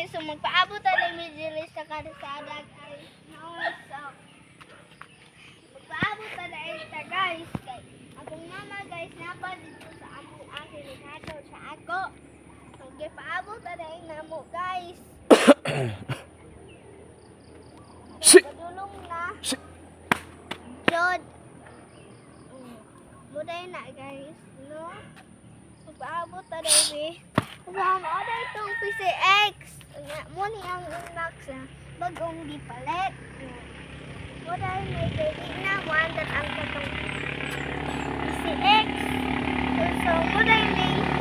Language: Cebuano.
Guys, so magpaabot na mi diri sa kalsada, guys. No, so magpaabot na ta, guys. Kay akong mama, guys, napa dito sa among akin naghatod sa ako. So gipaabot na namo, guys. Si. Padulong na. Si. Jod. Muday na, guys, no? Magpaabot na mi. So, order itong PCX. Nga, mo ni ang NMAX na bagong gipalit. Muday ni kay di na mo ang katong PCX. So, muday ni.